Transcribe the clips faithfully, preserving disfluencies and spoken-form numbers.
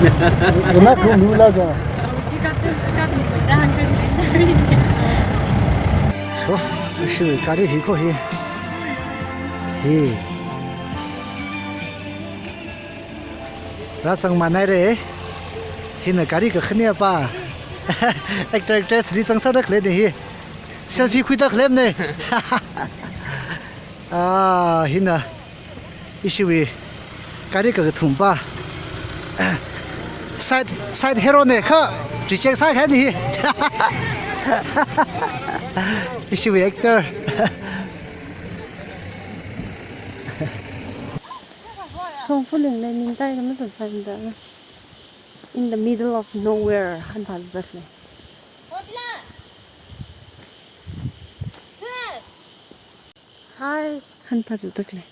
Ina khung lula ja. So, ishi gari hi ko hi. Hi. Rāzang manai re. Hina gari kakhane pa. Actor actress li zangsāda khalei ne hi. Selfie khuida khalei ne. Ah, hina. Ishiwui gari kakathum pa. Side, side hero ne kha reject sākahai ni. Ishiwui actor. Shongfa Lingli ningtai kama zat fanda. In the middle of nowhere, hanphā zat le. Hi, hanphā zat le.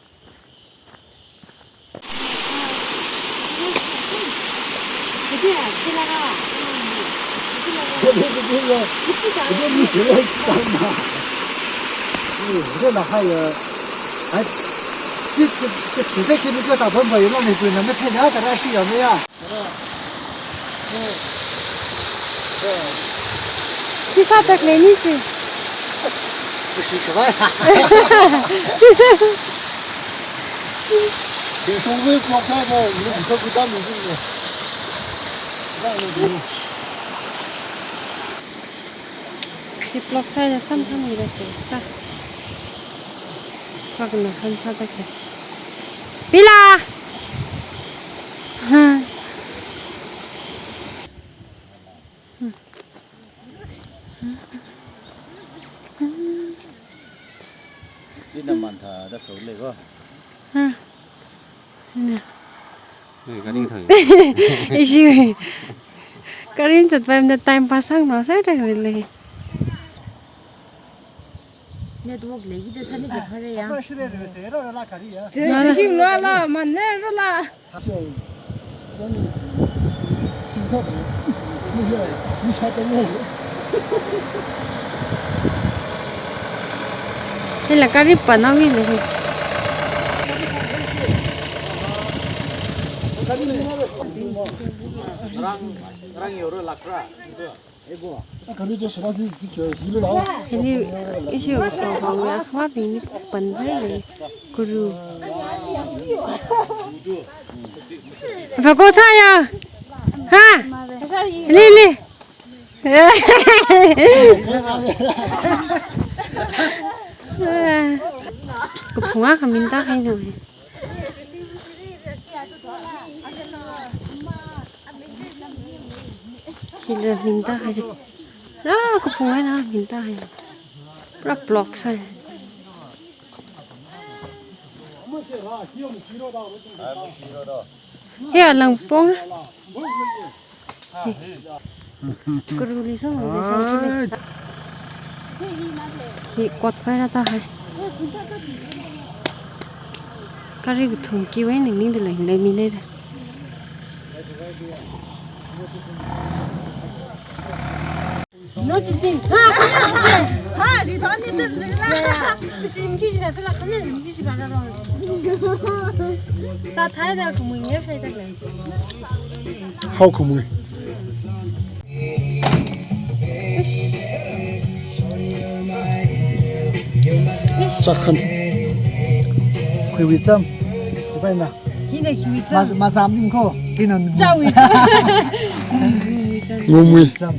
Shi sāda khalei ni chi. Kashi khavai. Kashong wui block sāda, ni kha kutam ni ne. Hi block sāda samphang ni da sā. Kha kana hanphā da khalei. Pila. Ha. Sina mantha da thole ko. Ha. Na. Ni gari thang. Ishi. Gari zatpaimda time pass sāngnao sāda khalei. Network leikida sāni de phare ya. Jishing lo la, man ne lo la. Hila gari panao ni le. Rang, rang yoro lakra. Hili ishi kaphāwui akhawui bing ni panphai le kuru. Vako thaya. Ha? Li, li. Kaphunga khaminda hai na. Hila minda hai. Rā kaphung eina minda hai. Pura block sāi. Hiya langpong. Kuru li song, kuru li song. Hi kot phai rāda hai. Gari kathum kiwui ningning da lei, leimina da. No, chitin. Ha, di thani tem zila. Sim ki jina sila kami sim ki jina sila. Sa thai da kumui nge shai da lei. Hao kumui. Chakhan. Khuiwui cham. Ipaina. Hina khiwui cham. Mas-, mazam nim ko. Hina. Chawi cham. Ngumwui cham.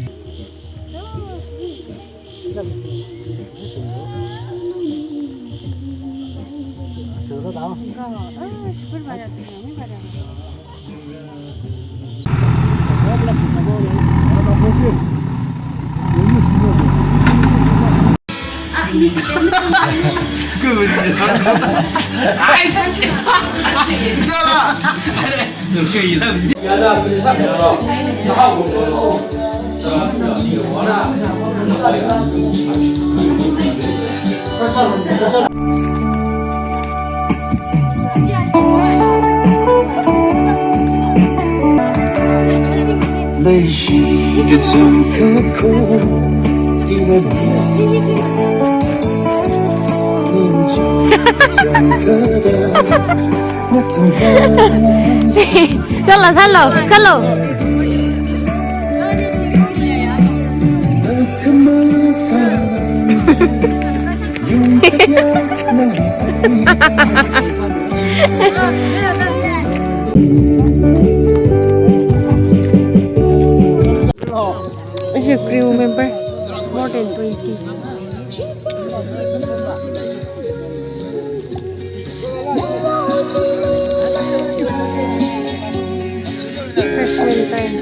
Kala, hello, hello. Is a crew member, more than twenty. Refreshment time.